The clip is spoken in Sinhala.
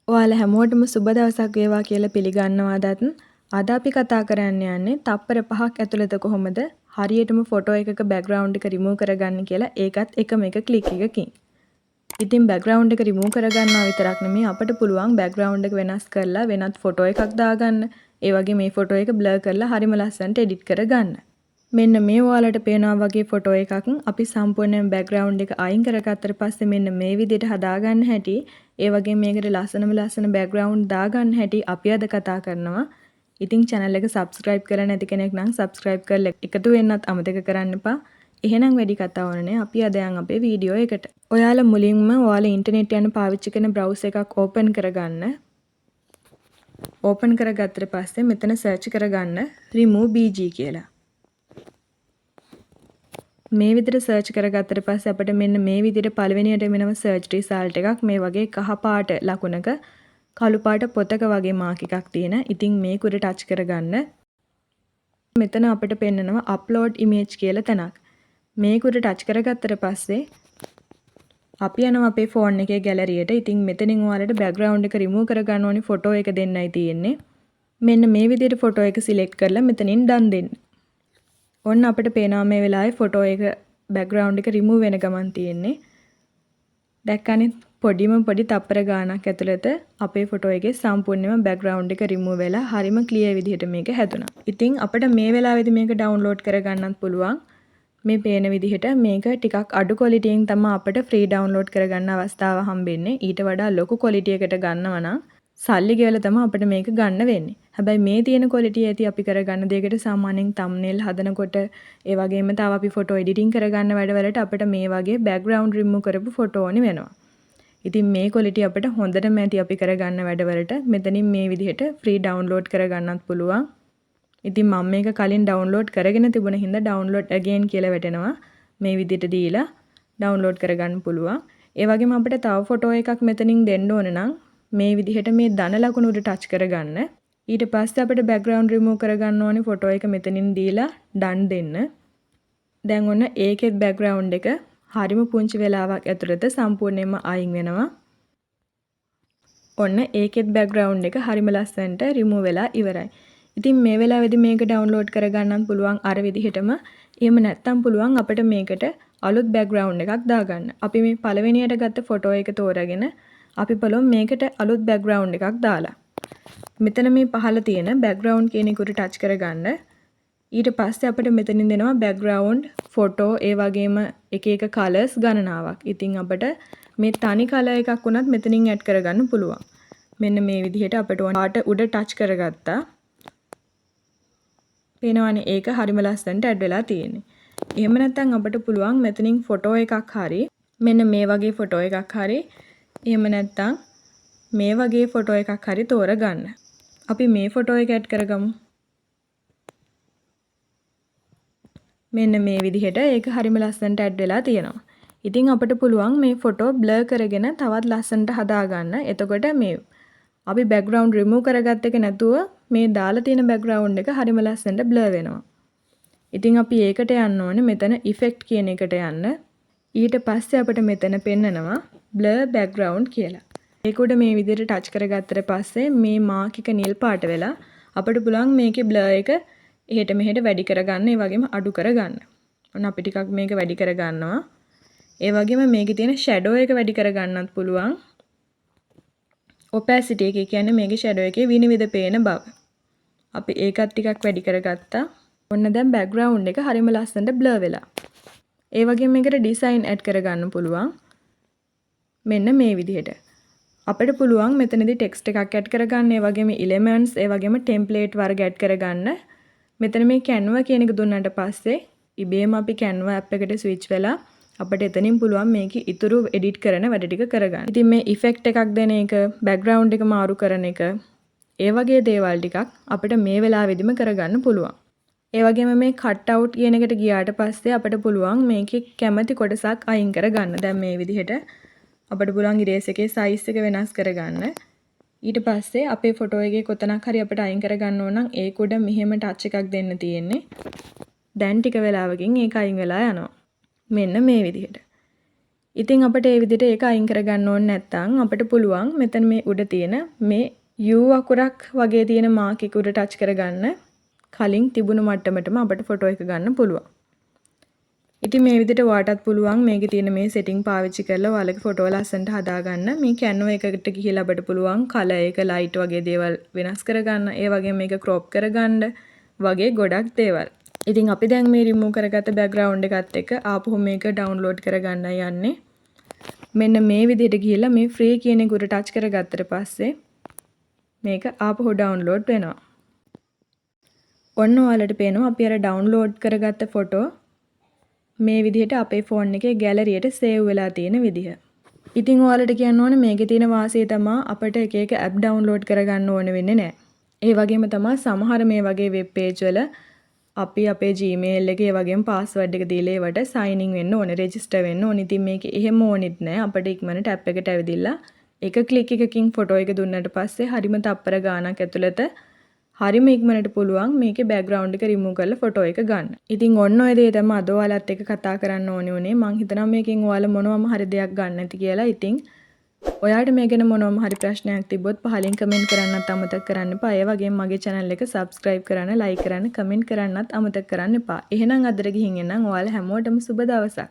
ඔයාලා හැමෝටම සුබ දවසක් වේවා කියලා පිළිගන්නවා අදත්. අද අපි කතා කරන්න යන්නේ තප්පර 5ක් ඇතුළත කොහොමද හරියටම ෆොටෝ එකක බැක්ග්‍රවුන්ඩ් එක රිමූව් කරගන්නේ කියලා, ඒකත් එකම එක ක්ලික් එකකින්. ඉතින් බැක්ග්‍රවුන්ඩ් එක රිමූව් කරගන්නවා විතරක් නෙමෙයි, අපට පුළුවන් බැක්ග්‍රවුන්ඩ් එක වෙනස් කරලා වෙනත් ෆොටෝ එකක් දාගන්න. ඒ වගේ මේ ෆොටෝ එක බ්ලර් කරලා හරිම ලස්සනට එඩිට් කරගන්න. මෙන්න මේ ඔයාලට පේනවා වගේ ෆොටෝ එකක් අපි සම්පූර්ණයෙන් බැක්ග්‍රවුන්ඩ් එක අයින් කරගත්තට පස්සේ මෙන්න මේ විදිහට හදාගන්න හැටි, ඒ වගේම මේකට ලස්සනම ලස්සන බැක්ග්‍රවුන්ඩ් දාගන්න හැටි අපි අද කතා කරනවා. ඉතින් channel එක subscribe කරලා නැති කෙනෙක් නම් subscribe කරලා එකතු වෙන්නත් අමතක කරන්න එපා. එහෙනම් වැඩි කතා ඕන නෑ, අපි අද යන් අපේ වීඩියෝ එකට. ඔයාලා මුලින්ම ඔයාලා ඉන්ටර්නෙට් යන පාවිච්චි කරන බ්‍රවුසර් එකක් ඕපන් කරගන්න. ඕපන් කරගත්තට පස්සේ මෙතන සර්ච් කරගන්න remove BG කියලා. මේ විදිහට සර්ච් කරගත්තට පස්සේ අපිට මෙන්න මේ විදිහට පළවෙනියට එනවා සර්ච් රිසල්ට් එකක්. මේ වගේ කහ පාට ලකුණක කළු පාට පොතක වගේ මාක් එකක් තියෙන. ඉතින් මේක උඩ ටච් කරගන්න. මෙතන අපිට පෙන්නනවා අප්ලෝඩ් ඉමේජ් කියලා තැනක්. මේක උඩ ටච් කරගත්තට පස්සේ අපි යනවා අපේ ෆෝන් එකේ ගැලරියට. ඉතින් මෙතනින් ඔයාලට බැක්ග්‍රවුන්ඩ් එක රිමූව් කරගන්න ඕනි ෆොටෝ එක දෙන්නයි තියෙන්නේ. මෙන්න මේ විදිහට ෆොටෝ එක සිලෙක්ට් කරලා මෙතනින් ඩන් දෙන්න. ඔන්න අපිට පේනවා මේ වෙලාවේ ෆොටෝ එක බැක්ග්‍රවුන්ඩ් එක රිමූව් වෙන ගමන් තියෙන්නේ. දැක්කනේ, පොඩිම පොඩි තප්පර ගාණක් ඇතුළත අපේ ෆොටෝ එකේ සම්පූර්ණයෙන්ම බැක්ග්‍රවුන්ඩ් එක රිමූව් වෙලා හරිම ක්ලියර් විදිහට මේක හැදුනා. ඉතින් අපිට මේ වෙලාවේදී මේක ඩවුන්ලෝඩ් කරගන්නත් පුළුවන්. මේ පේන විදිහට මේක ටිකක් අඩු ක්වොලිටියෙන් තමයි අපිට ෆ්‍රී ඩවුන්ලෝඩ් කරගන්න අවස්ථාව හම්බෙන්නේ. ඊට වඩා ලොකු ක්වොලිටි එකට ගන්නවා නම් සල්ලි ගෙවලා තමයි අපිට මේක ගන්න වෙන්නේ. හැබැයි මේ තියෙන ක්වොලිටිය ඇති අපි කරගන්න දෙයකට. සාමාන්‍යයෙන් තම්නේල් හදනකොට, ඒ වගේම තව අපි ෆොටෝ එඩිටිං කරගන්න වැඩවලට අපිට මේ වගේ බැක්ග්‍රවුන්ඩ් රිමූව් කරපු ෆොටෝ ඕනි වෙනවා. ඉතින් මේ ක්වොලිටි අපිට හොඳටම ඇති අපි කරගන්න වැඩවලට. මෙතනින් මේ විදිහට ෆ්‍රී ඩවුන්ලෝඩ් කරගන්නත් පුළුවන්. ඉතින් මම මේක කලින් ඩවුන්ලෝඩ් කරගෙන තිබුණ හින්දා ඩවුන්ලෝඩ් අගේන් කියලා වැටෙනවා. මේ විදිහට දීලා ඩවුන්ලෝඩ් කරගන්න පුළුවන්. ඒ වගේම අපිට තව ෆොටෝ එකක් මෙතනින් දෙන්න ඕන නම් මේ විදිහට මේ ධන ලකුණ උඩ ටච් කරගන්න. ඊට පස්සේ අපිට බැක්ග්‍රවුන්ඩ් රිමූව් කරගන්න ඕනේ ෆොටෝ එක මෙතනින් දීලා ඩන් දෙන්න. දැන් ඔන්න ඒකෙත් බැක්ග්‍රවුන්ඩ් එක හරිම පුංචි වෙලාවක් ඇතුළත සම්පූර්ණයෙන්ම අයින් වෙනවා. ඔන්න ඒකෙත් බැක්ග්‍රවුන්ඩ් එක හරිම ලස්සනට රිමූව් වෙලා ඉවරයි. ඉතින් මේ වෙලාවේදී මේක ඩවුන්ලෝඩ් කරගන්නත් පුළුවන් අර විදිහටම. එහෙම නැත්නම් පුළුවන් අපිට මේකට අලුත් බැක්ග්‍රවුන්ඩ් එකක් දාගන්න. අපි මේ පළවෙනියට ගත්ත ෆොටෝ එක තෝරාගෙන අපි බලමු මේකට අලුත් බැක්ග්‍රවුන්ඩ් එකක් දාලා. මෙතන මේ පහළ තියෙන බැක්ග්‍රවුන්ඩ් කියන එක උඩ ටච් කරගන්න. ඊට පස්සේ අපිට මෙතනින් දෙනවා බැක්ග්‍රවුන්ඩ් ෆොටෝ, ඒ වගේම එක එක කලර්ස් ගණනාවක්. ඉතින් අපිට මේ තනි කලර් එකක් වුණත් මෙතනින් ඇඩ් කරගන්න පුළුවන්. මෙන්න මේ විදිහට අපිට ඕන පාට උඩ ටච් කරගත්තා. පේනවනේ, ඒක හරිම ලස්සනට ඇඩ් වෙලා තියෙන්නේ. එහෙම නැත්නම් අපිට පුළුවන් මෙතනින් ෆොටෝ එකක් හරි, මෙන්න මේ වගේ ෆොටෝ එකක් හරි, එහෙම නැත්නම් මේ වගේ ෆොටෝ එකක් හරි තෝරගන්න. අපි මේ ෆොටෝ එක ඇඩ් කරගමු. මෙන්න මේ විදිහට ඒක හරිම ලස්සනට ඇඩ් වෙලා තියෙනවා. ඉතින් අපිට පුළුවන් මේ ෆොටෝ බ්ලර් කරගෙන තවත් ලස්සනට හදාගන්න. එතකොට මේ අපි බැක්ග්‍රවුන්ඩ් රිමූව් කරගත්ත එක නැතුව මේ දාලා තියෙන බැක්ග්‍රවුන්ඩ් එක හරිම ලස්සනට බ්ලර් වෙනවා. ඉතින් අපි ඒකට යන්න ඕනේ මෙතන ඉෆෙක්ට් කියන එකට යන්න. ඊට පස්සේ අපිට මෙතන පෙන්නනවා බ්ලර් බැක්ග්‍රවුන්ඩ් කියලා. ඒක උඩ මේ විදිහට ටච් කරගත්තට පස්සේ මේ මාක් එක නිල් පාට වෙලා අපිට පුළුවන් මේකේ බ්ලර් එක එහෙට මෙහෙට වැඩි කරගන්න, ඒ වගේම අඩු කරගන්න. ඔන්න අපි ටිකක් මේක වැඩි කරගන්නවා. ඒ වගේම මේකේ තියෙන ෂැඩෝ එක වැඩි කරගන්නත් පුළුවන්. ඔපැසිටි එක කියන්නේ මේකේ ෂැඩෝ එකේ විනිවිද පේන බව. අපි ඒකත් ටිකක් වැඩි කරගත්තා. ඔන්න දැන් බැක්ග්‍රවුන්ඩ් එක හරිම ලස්සනට බ්ලර් වෙලා. ඒ වගේම මේකට ඩිසයින් ඇඩ් කරගන්න පුළුවන්. මෙන්න මේ විදිහට. අපිට පුළුවන් මෙතනදී ටෙක්ස්ට් එකක් ඇඩ් කරගන්න, ඒ වගේම එලිමන්ට්ස්, ඒ වගේම ටෙම්ප්ලේට් වර්ග ඇඩ් කරගන්න. මෙතන මේ Canva කියන එක දුන්නාට පස්සේ ඉබේම අපි Canva app එකට ස්විච් වෙලා අපිට එතනින් පුළුවන් මේකේ ඉතුරු එඩිට් කරන වැඩ ටික කරගන්න. ඉතින් මේ ඉෆෙක්ට් එකක් දෙන එක, බැක්ග්‍රවුන්ඩ් එක මාරු කරන එක, ඒ වගේ දේවල් ටිකක් අපිට මේ වෙලාවෙදිම කරගන්න පුළුවන්. ඒ වගේම මේ කට් අවුට් කියන එකට ගියාට පස්සේ අපිට පුළුවන් මේකේ කැමති කොටසක් අයින් කරගන්න. දැන් මේ විදිහට අපිට පුළුවන් ඉරේස් එකේ සයිස් එක වෙනස් කරගන්න. ඊට පස්සේ අපේ ෆොටෝ එකේ කොතනක් හරි අපිට අයින් කරගන්න ඕන නම් ඒක උඩ මෙහෙම ටච් එකක් දෙන්න තියෙන්නේ. දැන් ටික වෙලාවකින් ඒක අයින් වෙලා යනවා. මෙන්න මේ විදිහට. ඉතින් අපිට ඒ විදිහට ඒක අයින් කරගන්න ඕනේ නැත්නම් අපිට පුළුවන් මෙතන මේ උඩ තියෙන මේ U අකුරක් වගේ තියෙන මාක් එක උඩ ටච් කරගන්න. කලින් තිබුණු මට්ටමටම අපිට ෆොටෝ එක ගන්න පුළුවන්. ඉතින් මේ විදිහට ඔයාටත් පුළුවන් මේකේ තියෙන මේ සෙටින් පාවිච්චි කරලා ඔයාලගේ ෆොටෝ ලස්සනට හදාගන්න. මේ Canva එකට ගිහිල්ලා අපිට පුළුවන් කලර් එක, ලයිට් වගේ දේවල් වෙනස් කරගන්න. ඒ වගේම මේක ක්‍රොප් කරගන්න වගේ ගොඩක් දේවල්. ඉතින් අපි දැන් මේ රිමූව් කරගත්ත බැක්ග්‍රවුන්ඩ් එකත් එක්ක ආපහු මේක ඩවුන්ලෝඩ් කරගන්න යන්නේ. මෙන්න මේ විදිහට ගිහිල්ලා මේ ෆ්‍රී කියන එක උඩ ටච් කරගත්තට පස්සේ මේක ආපහු ඩවුන්ලෝඩ් වෙනවා. ඔන්න ඔයාලට පේනවා අපි අර ඩවුන්ලෝඩ් කරගත්ත ෆොටෝ මේ විදිහට අපේ ෆෝන් එකේ ගැලරියට සේව් වෙලා තියෙන විදිහ. ඉතින් ඔයාලට කියන්න ඕනේ මේකේ තියෙන වාසිය තමා අපිට එක එක ඇප් ඩවුන්ලෝඩ් කරගන්න ඕන වෙන්නේ නැහැ. ඒ වගේම තමා සමහර මේ වගේ වෙබ් පේජ් වල අපි අපේ Gmail එක, ඒ වගේම පාස්වර්ඩ් එක දීලා ඒවට සයින් ඉන් වෙන්න ඕනේ, රෙජිස්ටර් වෙන්න ඕනේ. ඉතින් මේක එහෙම ඕනෙත් නෑ. අපිට ඉක්මනට ඇප් එකට ඇවිදිලා එක ක්ලික් එකකින් ෆොටෝ එක දුන්නට පස්සේ හරිම තප්පර ගාණක් ඇතුළත හරිම ඉක්මනට පුළුවන් මේකේ බැක්ග්‍රවුන්ඩ් එක රිමූව් කරලා ෆොටෝ එක ගන්න. ඉතින් ඔන්න ඔය දේ තමයි අද ඔයාලත් එක්ක කතා කරන්න ඕනේ වුණේ. මං හිතනවා මේකෙන් ඔයාලා මොනවම හරි දෙයක් ගන්න ඇති කියලා. ඉතින් ඔයාට මේ ගැන මොනවම හරි ප්‍රශ්නයක් තිබ්බොත් පහලින් කමෙන්ට් කරන්නත් අමතක කරන්න එපා. ඒ වගේම මගේ channel එක subscribe කරන්න, like කරන්න, කමෙන්ට් කරන්නත් අමතක කරන්න එපා. එහෙනම් අදට ගිහින් එන්නම්. ඔයාලා හැමෝටම සුබ දවසක්.